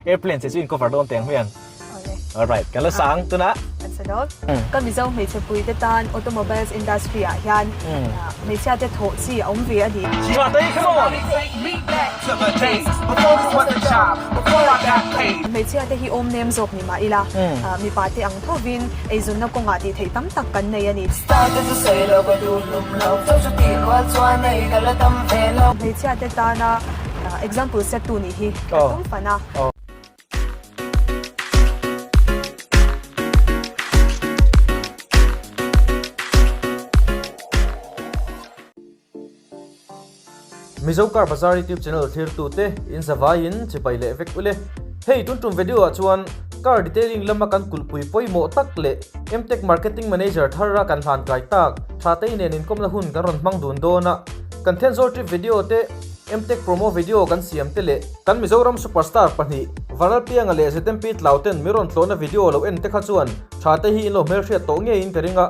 Airplane che chu in cover dawn teng hmiang. Alright, kan la sang tunah. Kan sa dawn. Ka Mizo hmeichhe pui te tan automobiles industry ah hian hmeichhia te thawh chi a awm ve a ni. Come on! Hmeichhia te hi awm nem zawk ni mah ila, mipa te ang thovin eizawnna kawngah tih theih tam tak kan nei a ni. Hmeichhia te tana example set tu nih hi ka tum fan a. Mizo Car Bazaar YouTube channel thlirtute in zavaiin chibai leh vek ule. Hei tun tum video ah chuan car detailing lama kan kulhpui pawimawh tak leh Mtech Marketing Manager thar a kan hlan kai tak Thatei nen inkawmna hun kan rawn hmang dun dawn a. Kan Thenzawl trip video te Mtech promo video kan siam te leh kan Mizoram superstar pahnih Vanlalpianga leh ZMP Tlau ten mi rawn tlawhna video lo en te kha chuan tha te hi in lo hmelhriat tawh ngeiin ka ring a,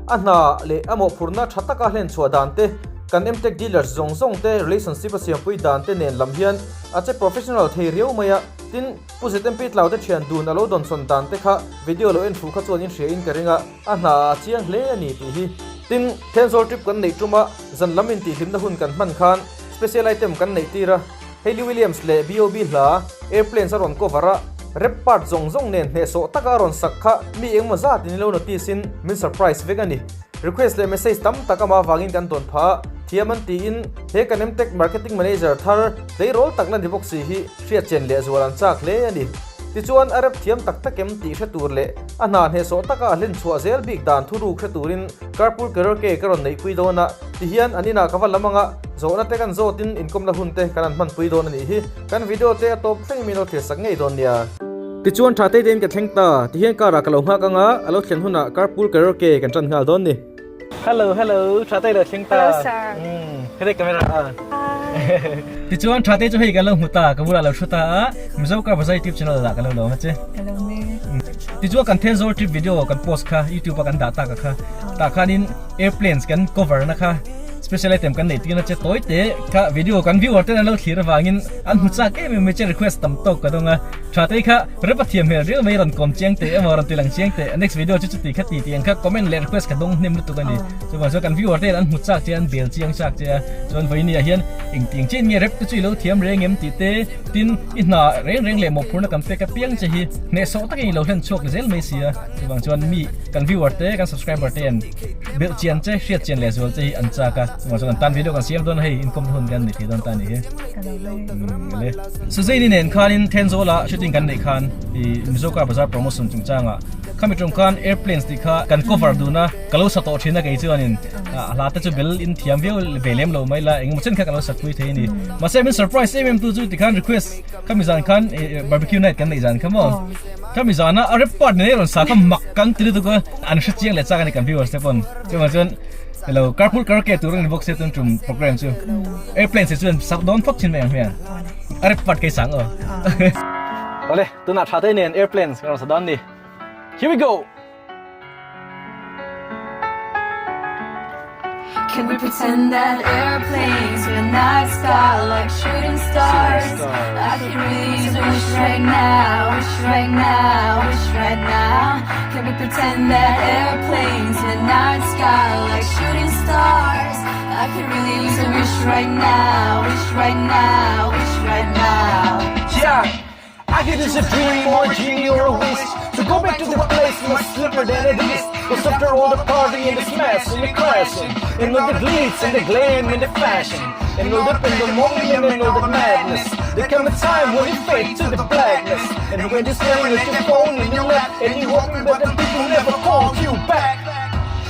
a hna leh a mawhphurhna tha taka hlen chhuah dan te, kan Mtech dealers zawng zawng te relationship a siampui dan te nen lam hian a che professional thei riau mai a, tin Pu ZMP Tlau te thian dun a lo dawnsawn dan te kha video lo en fuh kha chuan in hria in ka ring a. A hna a chiang hle a ni tih hi. Tin, Thenzawl trip kan neih ṭuma zan lam intihhlimna hun kan hman khan special item kan neih tir a, Hayley Williams leh BOB hla Airplanes a rawn cover a, rap part zawng zawng nen hnehsawh taka a rawn sak kha mi engmaw zat in lo notice in min surprise vek a ni. Request leh message tam tak amah avangin kan dawn phah a, thiam an tiin he kan Mtech Marketing Manager thar tleirawl tak la ni bawk si hi hriatchen lehzual an chak hle a ni. Tichuan a rap thiam tak tak em tih hre tur leh A hna hnehsawh taka a hlen chhuah zel bik dan thuruk hre turin Carpool Karaoke ka rawn neihpui dawn a, tihian an inah ka va lam anga zawhna te kan zawtin inkawmna hun te kan han hmanpui dawn a nih hi. Kan video te a tawp thleng min lo thlir sak ngei dawn nia. Tichuan tha teite in ka thleng ta, tihian car ah ka lo nghak anga a lo thlen hunah Carpool Karaoke kan tan nghal dawn ni. Hello hello tha te lo thleng ta. Hello sir. Hello camera a. Tichuan tha te chu hei kan lo hmu ta ka bulah lo thu ta a Mizo Car Bazaar YouTube channel lah kan lo lawm a che. Ka lo me. Tichuan kan Thenzawl trip video kan post kha YouTube a kan dah tak a kha tah khanin airplanes kan cover na kha special item kan neih tir na che tawi te kha video kan viewer ten an lo thlir avangin an hmu chak em em mai che request tam tawk ka dawng a tha te kha Rep a thiam hmel riau mai rawn kawm chiang teh emaw rawn ti lang chiang teh next video chu chuti kha ti tih ang kha comment leh request ka dawng hnem lutuk a ni chuvang chuan kan viewer te hian an hmu chak che a an bel chiang chak che a chuan vawiini ah hian engtiang chian nge rep te chu i lo thiam reng em tih te tin i hna reng reng leh mawhphurhna kan pek apiang che hi hnehsawh takin i lo hlen chhuak zel mai si a chuvang chuan mi kan viewer te kan subscriber te hian belh chian che hriat chian leh zual che hi an chak a chuvang chuan kan tan video kan siam dawn a hei inkawmna hun kan nei thei dawn ta a nih hi. Suzaini nen khanin Thenzawl-ah shooting kan neih khan ih Mizo Car Bazaar promotion chungchangah khami tum khan airplanes tih kha kan cover dun a, ka lo sa tawh thin a kei chuanin a hla te chu bel in thiam viau ve lem lo mai la engemaw chen kha ka lo sak pui thei a ni. Mahse min surprise em em tu chu tikhan request khami zan khan ih barbecue night kan neih zan kha maw khami zana a rap part nen a rawn sa kha mak kan ti lutuk a, an hre chiang leh chak a ni kan viewers te pawn chuvang chuan hello carpool karaoke tur a ni bawk sia tun tum program chu. Airplane se chuan sak dawn phawt thin mai ang hmel. A rep part kei sang aw. Awle, tunah tha te nen airplanes kan rawn sa dawn ni. Here we go! Can we pretend that airplanes in the night sky like shooting stars? I could really use a wish right now, wish right now, wish right now. Can we pretend that airplanes in the night sky like shooting stars? I could really use a wish right now, wish right now, wish right now. Yeah, I could use a dream or a genie or a wish to go back to the place much slimmer than it is. Cause after all the party and the smash and the crashing, and all the glitz and the glam and the fashion, and all the pandemonium and all the madness, there come a time when you fade to the blackness. And when you're staring at your phone in your lap, and you hoping that the people never call you back.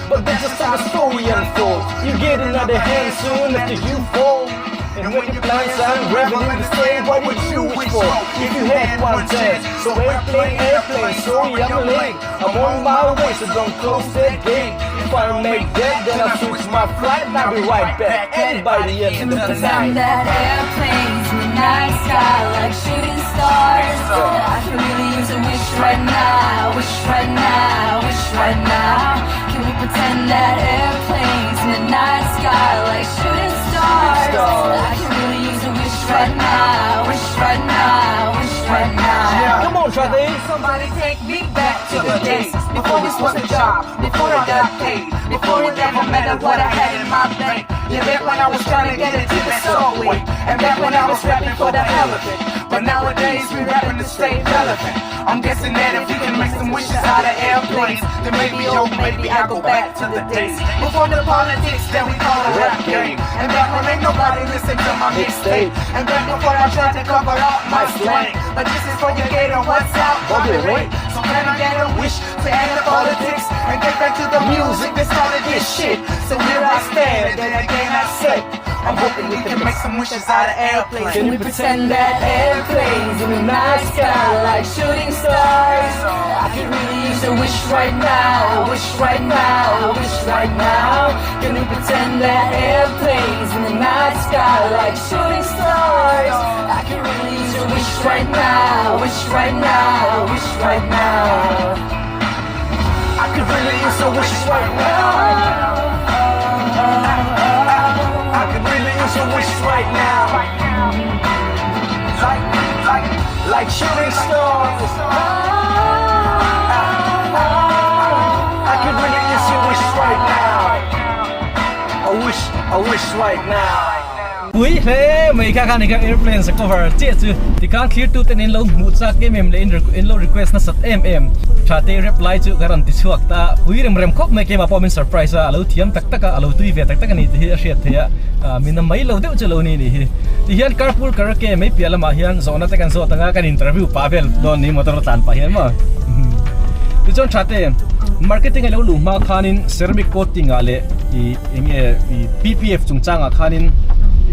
But that's just how the story unfolds. You get another hand soon after you fall. And when your plans unravel, you say, what would you wish for if you had one chance? So airplane, airplane, sorry I'm late. I'm on my way, so don't close that gate. If I don't make that, then I'll switch my flight and I'll be right back. Anybody in the Pretend night. that airplanes in the night sky like shooting stars. I could really use a wish right now, wish right now, wish right now. Can we pretend that airplanes in the night sky like shooting stars? I could really use a wish right now, wish right now, wish right now. on Thatei. Somebody take me back to the days before this was a job, before I got paid, before it ever mattered what I had in my bank. Yeah, back when I was trying to get into the subway, and back when I was rapping for the hell of it. But nowadays we rapping to stay relevant. I'm guessing that if we can make some wishes out of airplanes, then maybe, oh, maybe I'll go back to the days before the politics that we call a rap game. And back when ain't nobody listen to my mixtape, and back before I tried to cover up my slang. But this is for your gator, what's up, Bobby Ray? So can I get a wish to end the politics and get back to the music that started this shit? So here I stand, and then again I say, I'm hoping we can make some wishes out of airplanes. Can we pretend that airplanes in the night sky like shooting stars? I could really use a wish right now, wish right now, wish right now. Can we pretend that airplanes in the night sky like shooting stars? I could really use a wish right now, wish right now, wish right now. I could really use a wish right now. I could really use a wish right now. Like, like, like shooting stars. I could really use a wish right now. A wish, a wish right now. Pui hle mai kha kha ni kha airplane sa cover che chu tikhan thlir tu ten in lo hmuh chak em em leh in in lo request nasat em em tha te reply chu ka rawn ti chhuak ta pui rem rem khawp mai keimah pawh min surprise a a lo thiam tak tak a a lo tui ve tak tak a ni tih hi a hriat theih a min a mai lo deuh chu lo ni nih hi tihian carpool karaoke mai piah lamah hian zawhna te kan zawt anga kan interview pah vel dawn ni motor a tlan pah hian maw tichuan tha te marketing a lo luh hma khanin ceramic coating ah leh ih eng nge ih ppf chungchangah khanin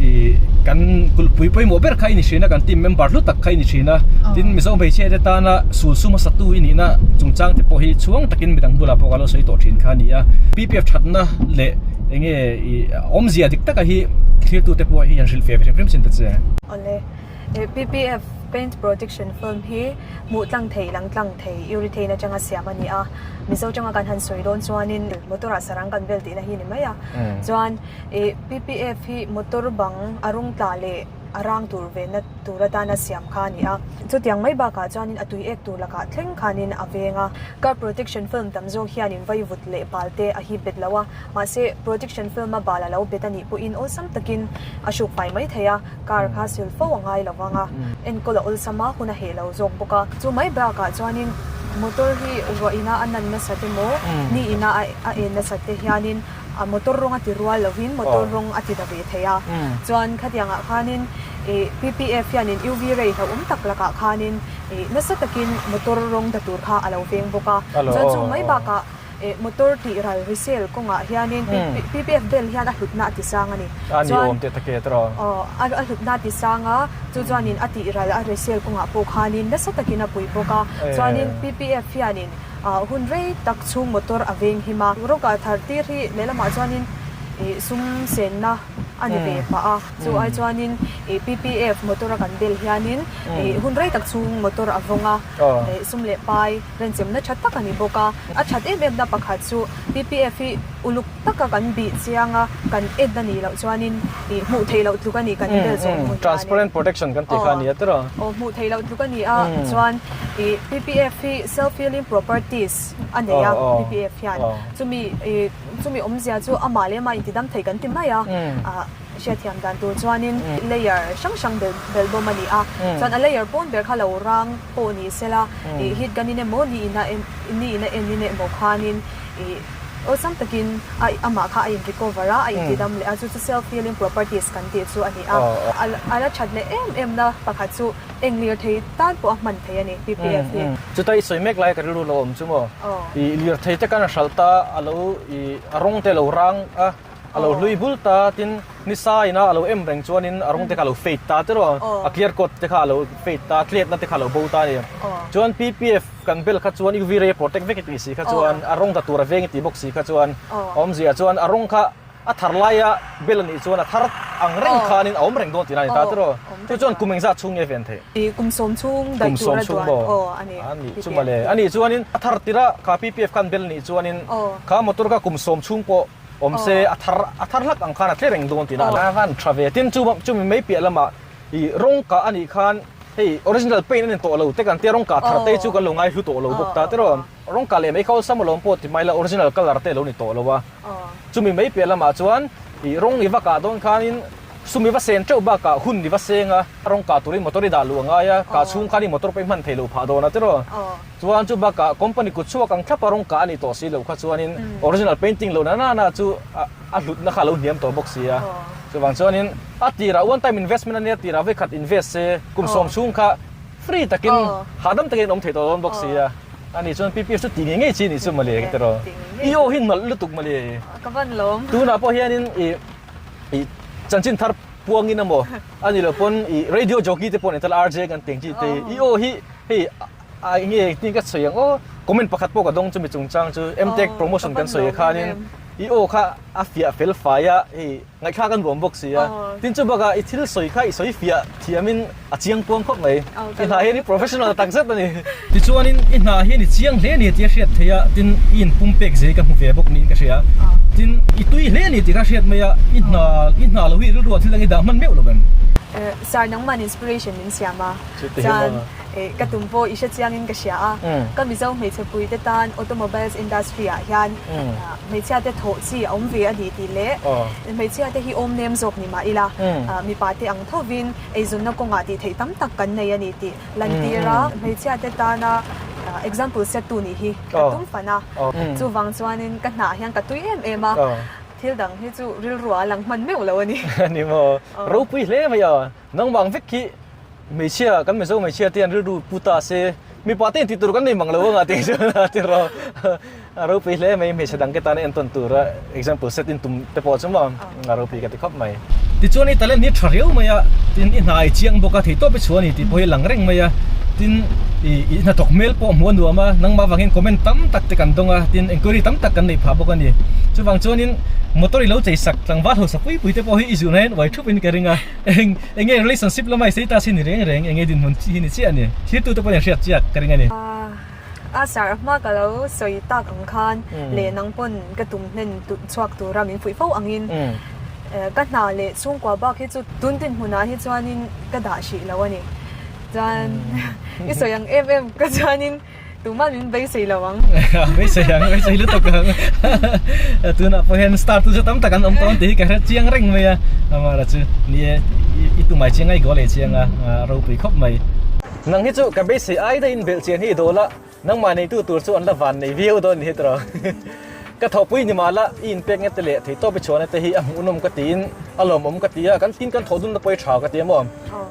ih kan kulhpui pawimawh ber kha i ni thin a kan team member hlu tak kha i ni thin a tin mizo hmeichhia te tana sul sum hmasa tu i nihna chungchang te pawh hi chhuang takin midang bulah pawh ka lo sawi tawh thin kha a ni a ppf thatna leh eng nge ih awmzia dik taka hi thlir te pawh hi an hrilh ve hrim hrim sin ta che. Awle ppf paint protection film hi hmuh tlang thei lang tlang thei urethane atanga siam a ni a mizo tanga kan han sawi dawn chuanin motor ah sarang kan vel tihna hi a ni mai a chuan ih ppf hi motor bang a rawng tla leh a rang tur ve na tur atana siam kha a ni a chutiang mai bakah chuanin a tui ek tur lakah thleng khanin a veng a car protection film tam zawk hianin vaivut leh bal te a hip bet lo a mahse protection film a bal a lo bet a nih pawhin awlsam takin a hruk fai mai thei a car kha sil fo a ngai lo vang a enkawl a awlsam a hun a heh lo zawk bawk a chu mai bakah chuanin motor hi ruah ina a nan nasat emaw ni ina a en nasat te hianin a motor rawng a ti rual lovin motor rawng a ti da ve thei a chuan khatiangah khanin ih ppf hianin uv ray hlauhawm tak lakah khanin ih nasa takin motor rawng da tur kha a lo veng bawk a chuan chu mai bakah ih motor tih ral resale kawngah hianin ppf bel hian a hlutna a ti sang a ni chuan aw a hlutna a ti sang a chu chuanin a tih ral a resale kawngah pawh khanin nasa takin a pui bawk a chuanin ppf hianin Ah hun rei tak chhung motor a veng him a, rawk ah thar tir hi lehlamah chuanin ih sum senna a ni ve pah a, chu ai chuanin ih PPF motor a kan bel hianin ih hun rei tak chhung motor a vawng a, ih sum leh pai renchemna tha tak a ni bawk a, a that em em na pakhat chu PPF hi uluk taka kan bih chiang a, kan en a nih loh chuanin ih hmuh theih loh tluk a ni kan bel zawh hnu hianin. Transparent protection kan tih kha a ni a tiraw? Aw hmuh theih loh tluk a ni a, chuan ih PPF hi self healing properties a nei a PPF hian chumi ih chumi awmzia chu amah leh amah intidam thei kan ti mai a, ah hriatthiam dan tur chuanin layer hrang hrang bel belbawm a ni a, chuan a layer pawn ber kha lo rang pawh ni sela ih heat gun in emaw ni ina ni ina en in emaw khanin ih Awlsam takin a amah kha a in recover a, a inti dam leh a, chu chu self healing properties kan tih chu a ni a. A la that leh em em na pakhat chu eng lirthei tan pawh a hman thei a ni, PPF hi. Chuta i sawi mek lai ka rilru lo awm chu maw? I lirthei te kan hralh ta, a lo i a rawng te a lo rang a, a lo hlui bul ta, tin nisa ina a lo em reng chuanin a rawng te kha a lo fade ta tiraw, a clear coat te kha a lo fade ta, tletna te kha a lo bo ta a ni. Chuan PPF Kan bel kha chuan UV ray a protect vek i tih si kha chuan a rawng ta tur a veng i tih bawk si kha chuan awmzia chuan a rawng kha a thar laia bel a nih chuan a thar ang reng khanin a awm reng dawn tihna a ni ta tiraw? Chu chuan kum engzat chhung nge ven theih? Kum sawm chhung daih tur a duan aw a ni. A nih chu mawle. A nih chuanin a thar tirah kha PPF khan bel a nih chuanin kha motor kha kum sawm chhung pawh awm se a thar a thar hlak ang khan a tle reng dawn tihna a ni. A van tha ve. Tin chu chumi mai piah lamah i rawng kah a nih khan. Hei original paint a ni tawh lo te kan tia rawng kah thar te chu kan lo ngai hlu tawh lo bawk ta tiraw. Rawng kah leh mai kha awlsam alawm pawh ti mai la original colour te a lo ni tawh lo a. Chumi mai piah lamah chuan ih rawng i va kah dawn khanin sum i va sen teuh bakah hun i va seng a, rawng kah turin motor i dah luh a ngai a, kah chhung khan i motor pawh i hman thei lo phah dawn a tiraw. Chuan chu bakah company kut chhuak ang thlapa rawng kah a nih tawh si lo kha chuanin original painting loh na nana chu a hlutna kha a lo hniam tawh bawk si a. Chuvang chuanin a tirah one time investment a nia tirah vekhat invest se kum sawm chhung kha free takin hahdam takin an awm thei tawh dawn bawk si a. Ani chuan PPF chu tih ngei ngei chi a nih chu mawle ka ti rawh. I aw hi nalh lutuk mawle. Ka van lawm. Tunah pawh hianin i i chanchin thar puangin emaw a ni loh pawn i radio jockey te pawh ni tal RJ kan tih ang chi te i aw hi hei A enge engtin ka sawi ang aw comment pakhat pawh ka dawng chumi chungchang chu Mtech promotion kan sawi khanin i aw kha a fiah fel fai a hei ngaihthlak a nuam bawk si a tin chu bakah i thil sawi kha i sawi fiah thiamin a chiang kuang khawp mai i hna hian i professional tak zet a ni. Tichuanin i hna hian i chiang hle a ni tih a hriat theih a tin i inpum pek zei ka hmu ve bawk niin ka hria tin i tui hle a ni tih kha hriat mai a i hna i hna lo hi rilru ah thil dang i dah hman meuh lo em? Sir nangman inspiration min siam a chuan Ka tum pawh i hre chiangin ka hria a, ka Mizo hmeichhe puite tan automobiles industry ah hian hmeichhia te thawh chi a awm ve a ni tih leh hmeichhia te hi awm nem zawk ni mah ila mipa te ang thovin eizawnna kawngah tih theih tam tak kan nei a ni tih lantir a, hmeichhia te tana example set tu nih hi ka tum fan a, chuvang chuanin ka hnah hian ka tui em em a, thil dang hi chu rilru ah a lang hman meuh lo a ni. Ni maw? Ropui hle mai a, nangmah ang vek hi Hmeichhia, kan Mizo hmeichhia te an rilru pu ta se, mipa te in tih tur kan nei mang lo anga tih chuan a ti rawh. A ropui hle mai, hmeichhe dang te tana entawn tura example set in tum te pawh chu maw a ropui ka ti khawp mai. Tichuan i talent hi tha riau mai a, tin i hna i chiang bawk a, theihtawp i chhuah a ni tih pawh hi a lang reng mai a, tin i i hnathawk hmel pawh hmuh a nuam a, nangmah avangin comment tam tak te kan dawng a, tin enquiry tam tak kan neih phah bawk a ni. Chuvang chuanin motor i lo chei sak tlangval hausa pui pui te pawh hi i zuhna hian uai thup in ka ring a. Eng enge relationship lama i status hi ni reng reng enge dinhmun chi hi ni chiah a ni. Thirtu te pawhin an hriat chiak ka ring a ni. A sar hma ka lo sawi tak ang khan leh nang pawn ka tum hnen chhuak tura min fuih fo angin ka hna leh chhungkua bak hi chu tun dinhmunah hi chuanin ka dah hrih lo a ni. Chuan i sawi ang em em ka chuanin Tumah min beisei lo ang. Beisei ang, beisei lutuk ang. Tunah pawh hian star tu chu tam tak an awm tawh ang tih hi ka hre chiang reng mai a. Amara chu ni e, i tumai chiang a, i goal ei chiang a, ropui khawp mai. Nang hi chu ka beisei ai daihin belh chian hi i dawl a, nangmah neitu tur chu an la van nei viau dawn ni hi tiraw. Ka thawhpui ni mah la, i inpek nge te leh theihtawp i chhuahna te hi a hmuhnawm ka tiin a lawmawm ka ti a, kan tin kan thawh dunna pawh hi tha ka ti a maw.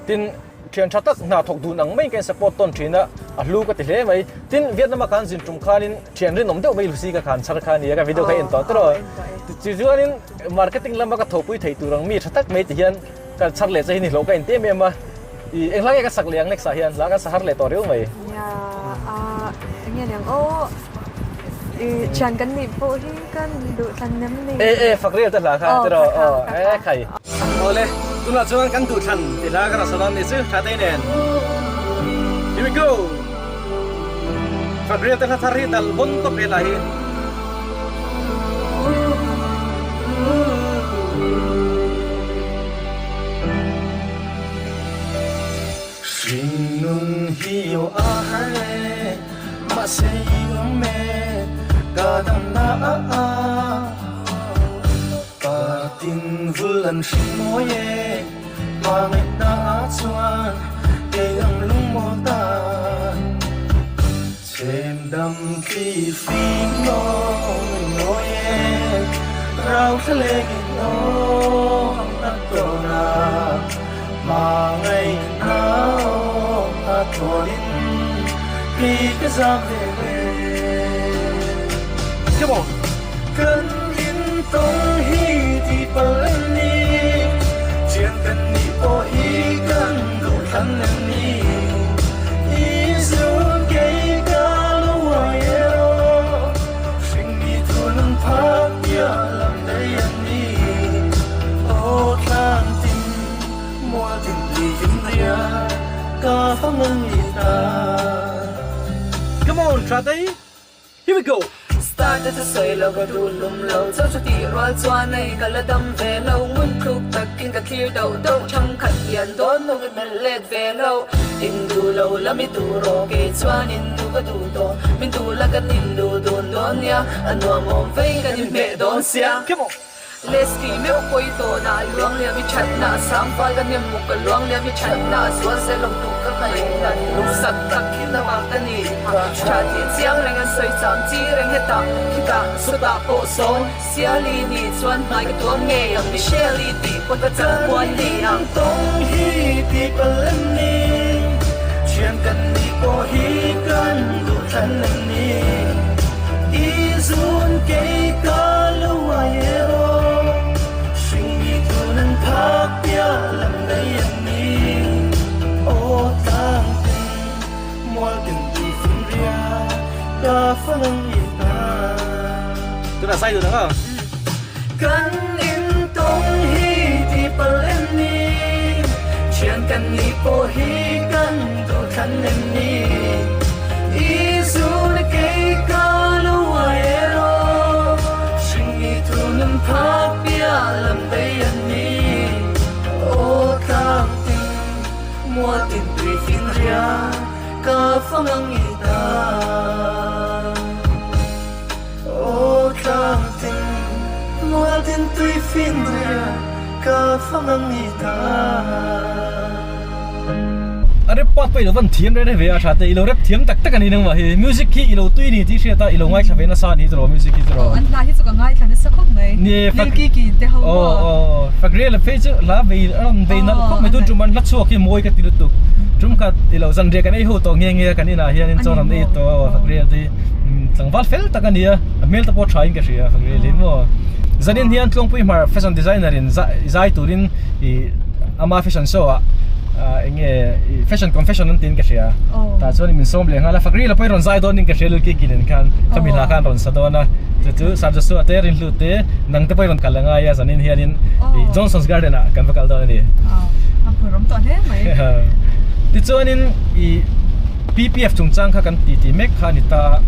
Tin. Thian tha tak hna thawk dun ang maiin ka in support tawn thin a, a hlu ka ti hle mai. Tin, Vietnam a khan zin tum khanin thian rinawm deuh mai Lucy ka khan chhar kha a nia, ka video kha en tawh tawh. Tichuanin marketing lama ka thawhpui thei tur ang mi tha tak mai ti hian ka chhar leh che hi ni hlawh ka in ti em em a. I eng hla nge ka sak leh ang next ah hian hla kan sa har leh tawh riau mai. Nia, a enge niang aw, i thian kan nih pawh hi kan duh thlan nem ni. E e, fak rel te hla kha tiraw aw, e khai. Awle, tunah chuan kan duhthlan ti hla ka rawn sawn a ni chu tha tei nen. Here we go! Fabria te hla thar hi dal bawn tawp he hla hi. Hringnun hi aw a har e, mahse i awm e, ka damna a a. Partin vul an hring mawi e, hmangaihna ah chuan kei ang lungmawl ta. Chhem dam thli fim lawng in mawi e, rau thla leng in awm a tawn a, hmangaihna awm a tawnin kei ka zam ve ve. Come on! Kan in tawng hi tih palh em ni? Thian kan nih pawh hi kan duh thlan em ni? I zun kei ka lo uai erawh hringmi thu nung phak piah lam daih em ni? Aw thlan tin mual tin tih in ria ka fang an ni ta. Come on, Tratei! Here we go! Star te chu sawi lo ka duh hlum lo chauh chu tih rual chuan hei ka la dam ve lo ngun thluk takin ka thlir dauh dauh thangkhat lian dawn hnu i melh let ve lo in duh lo la mi duh rawh kei chuan in duh ka duh tawh min duh la kan in duh dun dawn nia a nuam awm vei kan inhmeh dawn sia. Leslie meuh pawi tawnah luang liam i thatna a sang fal ka nem muk ka luang liam i thatna a zual zel lo duh ka ngaihna lungsak tak hi lamah ka ni tha tih chiang reng an sawi cham chi reng hetah khitah sawtah pawh sawn Siali nih chuan hmai ka tuam ngei ang Michelle-i tih pawn ka chak kual ni ang. Tawng hi ti pal em ni Thian kan nih pawh hi kan duh thlan em ni I zun kei ka lo ngai erawh Hringmi thun an phak piah lam daih em ni Aw tlang tin mual tin tui fun ria ka fang ang i ta. Tunah sai dun ang a. Kan in tawng hi ti pal em ni Thian kan nih pawh hi kan duh thlan em ni I zun a kei ka lo uai erawh Hringmi thu nun phak piah lam daih an ni Aw tlang tin mual tin tui fin ria ka fang ang i ta. Aw tlang tin mual tin tui fin ria ka fang ang i ta. A rep part pawh i lo van thiam reng reng ve a tha te i lo rep thiam tak tak a ni nangmah hi music hi i lo tui ni tih hriat a i lo ngaithla ve nasa a ni tiraw music hi tiraw. Aw an hla hi chu ka ngaithla nasa khawp mai Lil Kiki te ho maw. Aw aw Fakriel phei chu hla vei a rawn vei nalh khawp mai tun tum an hla chhuak hi mawi ka ti lutuk tum khat i lo zanriah kan ei ho tawh nghe nghe a kan inah hianin chuan an ei tawh a Fakriel te hi. Tlangval fel tak a ni a, a hmel te pawh tha in ka hria fak rel hi maw. Zanin hian Tluangpui Hmar fashion designer in zai turin ih ama fashion show ah eng nge ih fashion confession an tiin ka hria. Tah chuan min sawm leh nghal a, fak ril a pawh i rawn zai dawn in ka hria lil kik in khan khami hla khan rawn sa dawn a. Chu chu Sir Joshua te Rinhlut te nang te pawh i rawn kal angai a zanin hianin ih Johnson's garden ah kan va kal dawn a ni. A phur awm tawh hle mai. Tichuanin ih. PPF chungchang kha kan ti ti mek kha a ni ta a,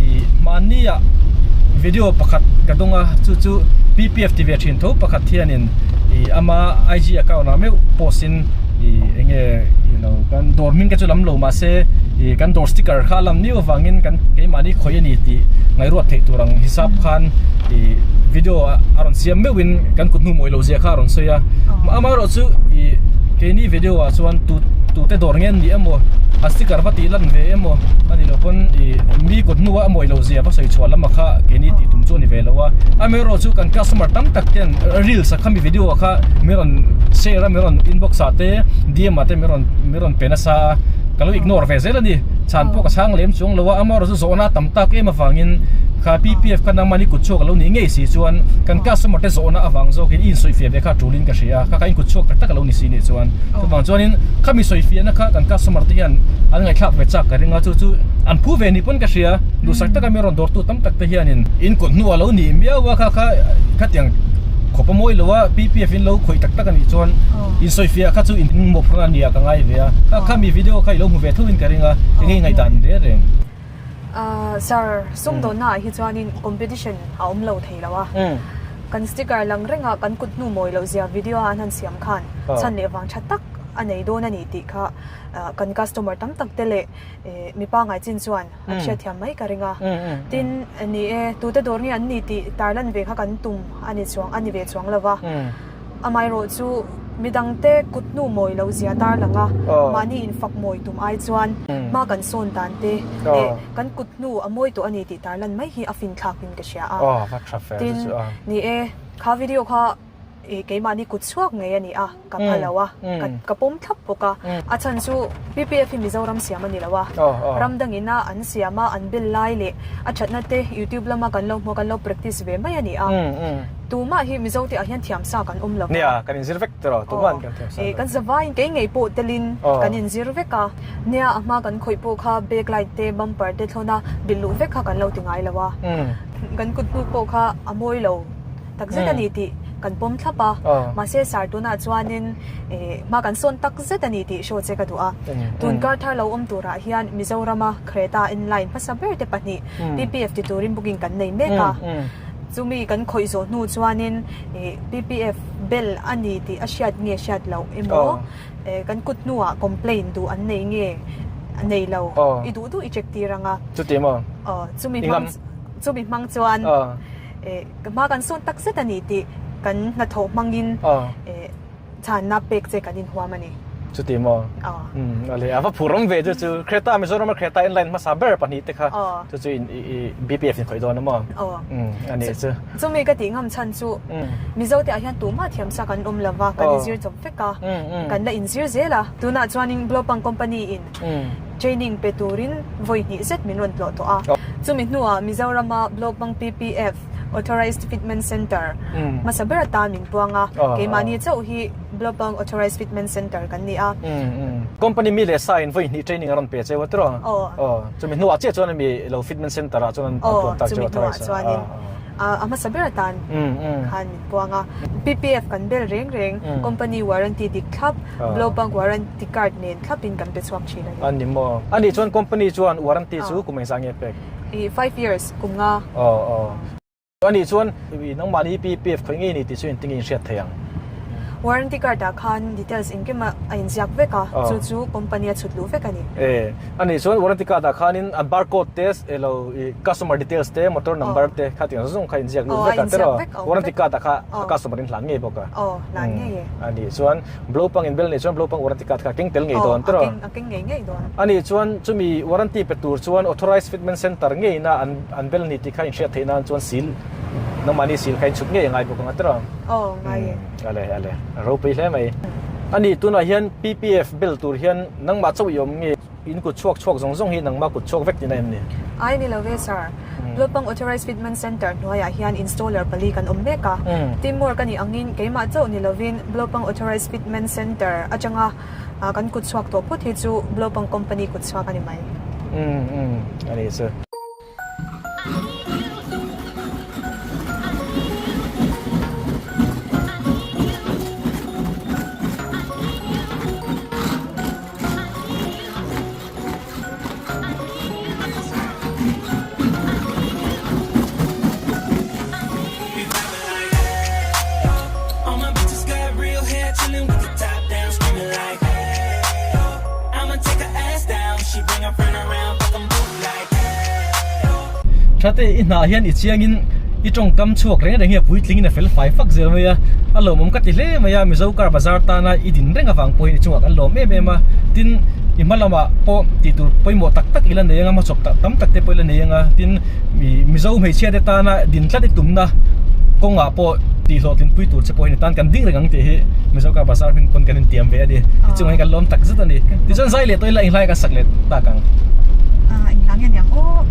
ih mahni ah video pakhat ka dawng a chu chu PPF ti ve thin tho pakhat hianin ih ama IG account ah meuh post in ih eng nge ih lo kan dawr hming te chu lam lo mahse ih kan dawr sticker kha a lam niu avangin kan keimahni khawi a ni tih ngaihruat theih tur ang hisap khan ih video a rawn siam meuhin kan kut hnu mawi lo zia kha a rawn sawi a amaherawh chu ih keini video ah chuan tu tute dawr nge an nih emaw a sticker va tih lan ve emaw a nih loh pawn ih mi kut hnua a mawi loh zia va sawi chhuah lam ah kha keini tih tum chu a ni ve lo a amaherawh chu kan customer tam tak ten reels ah kha mi video ah kha mi rawn share a mi rawn inbox ah te D_M ah te mi rawn mi rawn pe nasa a ka lo ignore ve zel a ni chhan pawh ka chhang lem chuang lo a amaherawh chu zawhna tam tak em avangin kha P_P_F kha nangmahni kut chhuak a lo nih ngei si chuan kan customer te zawhna avang zawkin i insawifiah ve kha a tulin ka hria a kha kha in kut chhuak tak tak a lo ni si nih chuan chuvang chuanin khami sawifiahna kha kan customer te hian an ngaihthlak ve chak ka ring a chu chu an phu ve ni pawn ka hria duhsak taka mi rawn dawrtu tam tak te hianin in kut hnuah lo nih miau a kha kha khatiang khawp a mawi lo a P_P_F in lo khawih tak tak a nih chuan in sawifiah kha chu in mawhphurhna a nia ka ngai ve a kha khami video kha i lo hmu ve tho in ka ring a eng nge i ngaihdan reng reng. Sir, sumdawnna ah hi chuanin competition a awm lo thei lo a, kan sticker lang renga kan kut hnu mawi loh zia video a an han siam khan chhan leh vang tha tak a nei dawn a ni tih kha kan customer tam tak te leh mi pangai chin chuan an hriatthiam mai ka ring a. Tin, ni e, tute dawr nge an ni tih tarlan ve kha kan tum a ni chuang a ni ve chuang lo va. Amaherawh chu midangte kut hnu mawi loh zia tarlang a, mahni infak mawi tum ai chuan hma kan sawn dan te leh kan kut hnu a mawi tawh a ni tih tarlan mai hi a finthlakin ka hria a. Tin, ni e, kha video kha keimahni kut chhuak ngei a ni a, ka pha lo a, ka pawm thlap bawk a. A chhan chu PPF hi Mizoram siam a ni lo a, ram dangina an siam a, an bel lai leh a thatna te YouTube lama kan lo hmu a, kan lo practice ve mai a ni a. Tumah hi Mizo te ah hian thiamsa kan awm lo va. Nia, kan inzir vek tawh lo, tumah an kan thiamsa lo. Kan zavaiin kei ngei pawh telin kan inzir vek a. Nia, a hma kan khawih pawh kha back light te, bumper te thlawna bilh luh vek kha kan lo ti ngai lo a. Kan kut hnu pawh kha a mawi lo takzet a ni tih kan pawm thlap a, mahse sar tunah chuanin hma kan sawn tak zet a ni tih hriaw che ka duh a. Tun kar thar lo awm turah hian Mizorama Creta inline hmasa ber te pahnih PPF ti turin booking kan nei mek a. Chumi kan khawih zawh hnu chuanin PPF bel a ni tih a hriat nge hriat loh emaw kan kut hnuah complaint duh an nei nge nei lo i duh duh i check tir ang a. Chuti maw? Aw, chumi hmang chumi hmang chuan hma kan sawn tak zet a ni tih kan hnathawh hmangin chhanna pek che kan inhuam a ni. Chuti maw? Aw. Umm ale a va phur awm ve chu chu Creta Mizorama Creta inline hmasa ber pahnih te kha chu chu in i BPF in khawih dawn a maw? Aw. Umm a nih chu. Chumi ka tih ngam chhan chu Mizo te ah hian tumah thiamsa kan awm lo va, kan inzir chawp vek a, kan la inzir zel a. Tunah chuanin Glopang Company in training pe turin vawi hnih zet min rawn tlawh tawh a. Chumi hnuah Mizorama Blopang PPF Authorized Fitment Centre hmasa ber atan min puang a, keimahni chauh hi Blopang Authorized Fitment Centre kan ni a. Company mi leh sa in vawi hnih training a rawn pe cheu a tiraw? Aw. Chumi hnuah chiah chuan mi lo fitment centre ah chuan an puan tak cheu authorized a. Chumi hnuah chuanin a hmasa ber atan khan min puang a. PPF kan bel reng reng, company warranty dik thlap, Blopang warranty card nen thlapin kan pe chhuak thin a ni. A ni maw? A nih chuan company chuan warranty chu kum engzah nge pek? I five years kum nga. Aw aw. A nih chuan nangmahni PPF khawih ngei ni tih chu engtin nge in hriat thei ang? Warranty card ah khan details engkim a inziak vek a, chu chu company a chhut luh vek a ni. E, a nih chuan warranty card ah khanin a barcode te elo i customer details te motor number te kha tiang zawng kha inziak luh vek a tiraw? Warranty card ah kha a customer in hlan ngei bawk a. Aw, hlan ngei e. A nih chuan Blopang in bel nei chuan Blopang warranty card kha keng tel ngei dawn tiraw? Aw, a keng ngei ngei dawn. A nih chuan chumi warranty pe tur chuan authorized fitment center ngeina an an bel ni tih kha inhriat theih nan chuan seal nangmahni seal kha inchhut ngei a ngai bawk ang a tiraw? Aw, ngai e. Ale, ale. A ropui hle mai. A nih tunah hian PPF bel tur hian nangmah chauh i awm nge? In kut chhuak chhuak zawng zawng hi nangmah kut chhuak vek tihna em ni? Ai ni lo ve sir. Lopang Authorized Fitment Centre hnuaiah hian installer pali kan awm mek a. Teamwork a nih angin keimah chauh ni lovin Blopang Authorized Fitment Centre atanga kan kut chhuak tawh phawt hi chu Blopang Company kut chhuak a ni mai. Umm umm a ni chu. Thate i hnah hian i chiangin i tawngkam chhuak reng reng hi a puitling in a fel fai fak zel mai a a lawmawm ka ti hle mai a Mizo car bazar tana i din reng avang pawhin i chungah kan lawm em em a tin i hma lamah pawh tih tur pawimawh tak tak ila nei anga hmachhawp tak tam tak te pawh ila nei anga tin ih Mizo hmeichhia te tana din tlat i tumna kawngah pawh tih hlawhtlin pui tur che pawh hi ni tan kan ding reng ang tih hi Mizo car bazar hming pawn kan intiam ve a ni ti chungah hian kan lawm tak zet a ni tichuan zai leh tawh ila enghlai kan sak leh tak ang. Enghlai nge niang aw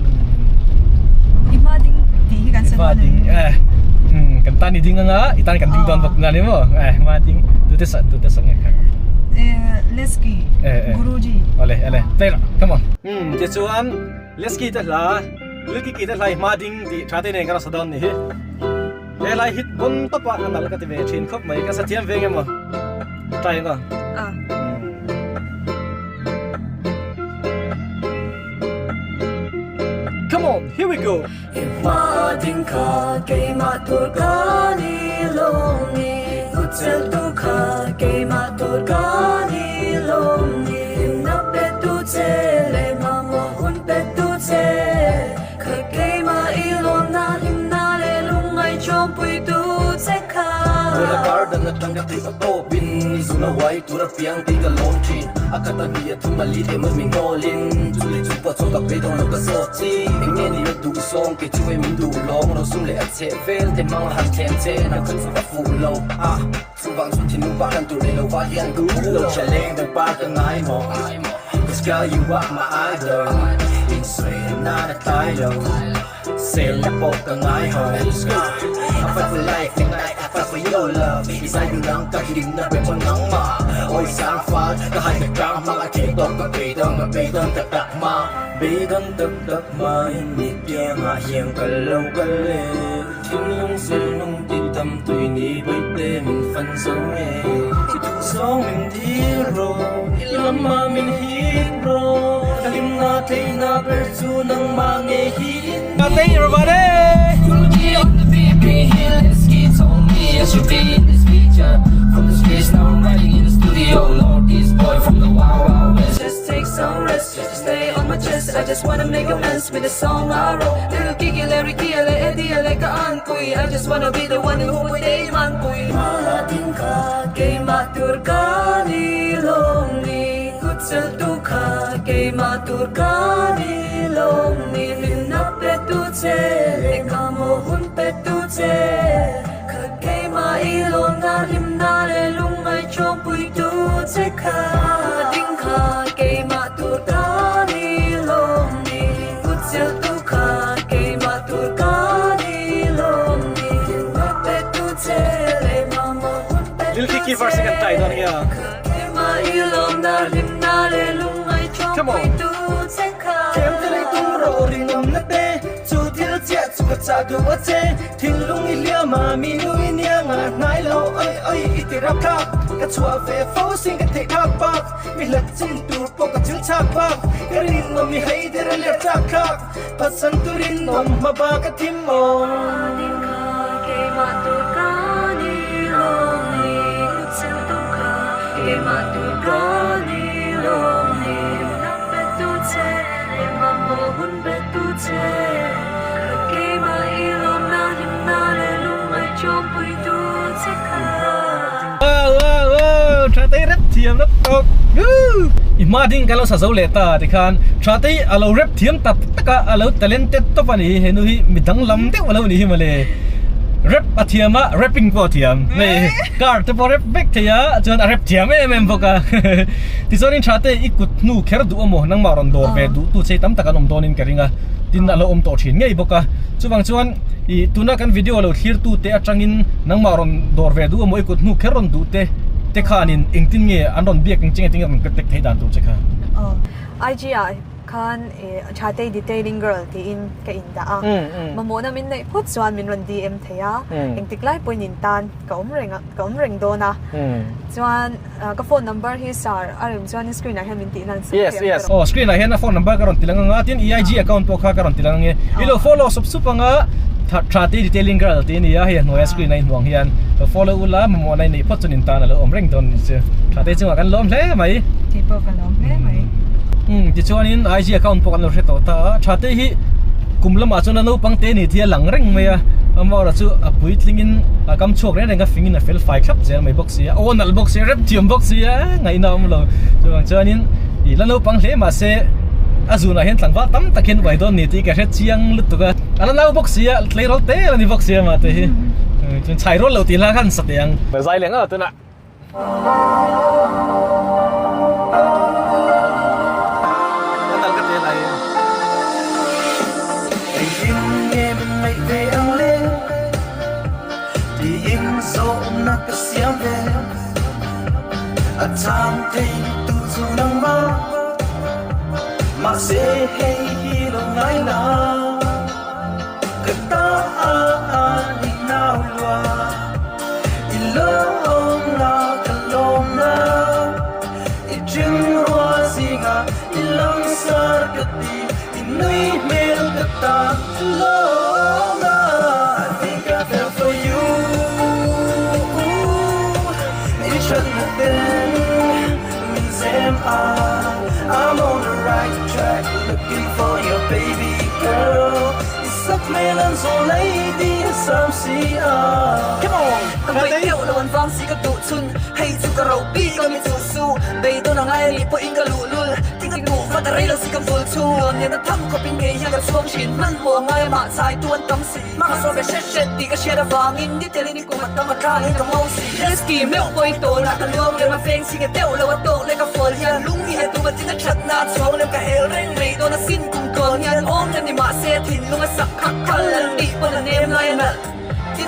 i hma ding tih hi kan sa dawn em? Kan tan i ding anga i tan kan ding dawn bawk na ni maw hma ding tute sa tute sa nge kha Leski Guruji ale ale play la come on tichuan Leski te hla Lilkiki te hla i hma ding tih tha te nen kan sa dawn ni hi he lai hit bon tawp a a nal ka ti ve thin khawp mai ka sa thiam ve nge maw try ang aw Come on here we go I hma ding kha keimah tur ka ni lawm ni Kutchel tu kha keimah tur ka ni lawm ni Hlimna pe tu che leh mamawh hun pe tu che Kha keimah i lawmna hlimna leh lungngaihchawmpui tu che kha. Tuna kar dan atang ka theih a tawpin Ni zuna huai tur a piang tih ka lawm thin A khat a hnih a thum a li teh mai min hnawlin Chuli chu pawh chuan ka phei dawn lo ka zawk chi Eng nge ni a duh zawng kei chu hei min duh lawng Rosum leh a chheh vel te hmang a han thlem che Nang chu chu ka fuh lo a Chuvang chu thinlung pa kan tur nei lo va hian ka phu lo Chaleng dang par ka ngai maw Cause girl you are my idol Insawi nan a tlai lo Sel na pawh ka ngai ho I fight for life and I fight. for your love I zai nunang ka hlimna ber pawh nangmah Awi sang fal ka hai na tang hmang a thei tawk ka beidawng ka beidawng tak tak ma Beidawng tak tak mahin mi piangah hian ka lo kal e Thinlung silnung ti tam tui ni bawihte min fan zo e I duh zawng min dil rawh i lamah min hip rawh Ka hlimna theihna ber chu nangmah nge hi Lil Kiki verse kan tai dawn nia. Come on. Kem te lei tum ro rinawm na te chu thil chiah chu ka chah duh a che thinlung i hliam a mi nu i nia nga hnai lo oi oi i ti rap thlak ka chhuah ve fo sin ka theih thak bak mi hlat chin tur pawh ka chil chak bak ka rinawm i hei der a ler chak thlak phatsan turin awm hma bak a thim awm. Wow wow wow tha te rep thiam lap tok i hma ding ka lo sa zo leh ta tikhan tha te a lo rep thiam tak tak a a lo talented tawp a ni hi henu hi mi danglam deuh a lo ni hi mawle rep a thiam a rapping pawh a thiam hei car te pawh rep vek thei a chuan a rep thiam em em bawk a tichuanin tha te i kut hnu kher duh amaw nangmah rawn dawr ve duh tu che tam tak an awm dawnin ka ring a tin a lo awm tawh thin ngei bawk a chuvang chuan ih tuna kan video lo thlir tu te atangin nangmah rawn dawr ve duh amaw i kut hnu kher rawn duh te te khanin engtin nge an rawn biak ang che nge tinge rawn tek theih dan tur che kha. Aw IG ah khan ih Thatei detailing girl tiin ka in dah a mamawhna min neih phawt chuan min rawn DM thei a engtik lai pawhin in tan ka awm reng a ka awm reng dawn a chuan ka phone number hi sir a rem chuan screen ah hian min tih nan sak Yes yes aw screen ah hian a phone number ka rawn ti lang anga tin EIG account pawh kha ka rawn ti lang ange i lo follow sup sup anga Thatei detailing girl tih a ni a hei a hnuaia screen a inhmuh ang hian lo follow ula mamawh na i neih phawt chuan in tan a lo awm reng dawn a ni chu Thatei chungah kan lawm hle mai. Kei pawh ka lawm hle mai. Umm tichuanin IG account pawh kan lo hre tawh ta a Thatei hi kum lamah chuan a naupang te ni tih a lang reng mai a amaherawhchu chu a puitlingin a kam chhuak reng reng a fingin a fel fai thlap zel mai bawk si a aw nalh bawk si a rep thiam bawk si a ngaihna a awm lo chuvang chuanin ih la naupang hle mahse a zunah hian tlangval tam tak hian uai dawn ni tih ka hre chiang lutuk a a la nau bawk si a tleirawl te a ni bawk si a mah te hi chuan chhai rual lo tih hla khan sa teh ang. Zai leh ngawt tunah.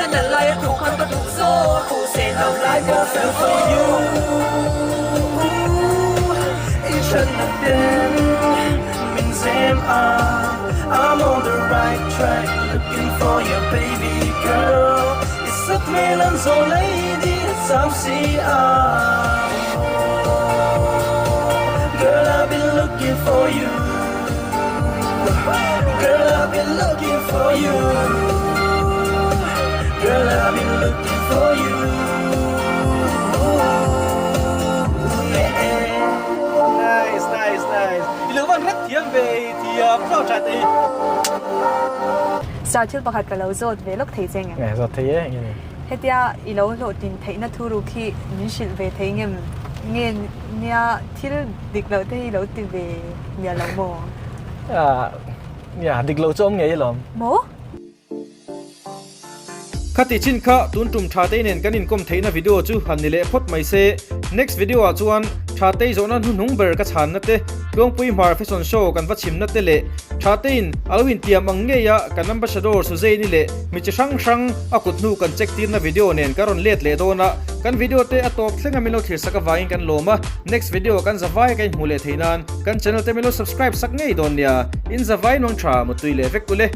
a nal lai a thu khan ka duh zawk Thu se lo lai pawh fell for you I thatna ten min zem a I'm on the right track looking for you baby girl I sak hmel an zawh lady sam si a Girl I've been looking for you Girl I've been looking for you Girl I've been looking for you Yeah. Nice, nice, nice. I lo van rep thiam ve thiam thlawh tha te hi. Sir thil pakhat ka lo zawt ve lawk thei che ngem? Nge zawt thei e nge ni. Hetia i lo hlawhtlin theihna thu ruk hi min hrilh ve thei ngem? Nge nia thil dik loh te hi lo ti ve miah lo maw? Nia dik lo chu awm ngei alawm. Maw? Khati chin kha tun tum Thatei nen kan inkawm theihna video chu han ni leh phawt mai se. Next video ah chuan Thatei zawhna hnuhnung ber ka chhanna te, Tluangpui Hmar Fashion Show kan va chhimna te leh Thateiin a lo intiam ang ngei a kan Ambassador Suzeini leh mi chi hrang hrang a kut hnu kan check tirna video nen ka rawn let leh dawn a. Kan video te a tawp thleng a min lo thlir sak avangin kan lawm a. Next video kan zavai ka inhmuh leh theih nan kan channel te min lo subscribe sak ngei dawn nia. In zavai nuang tha mutui leh vek ule.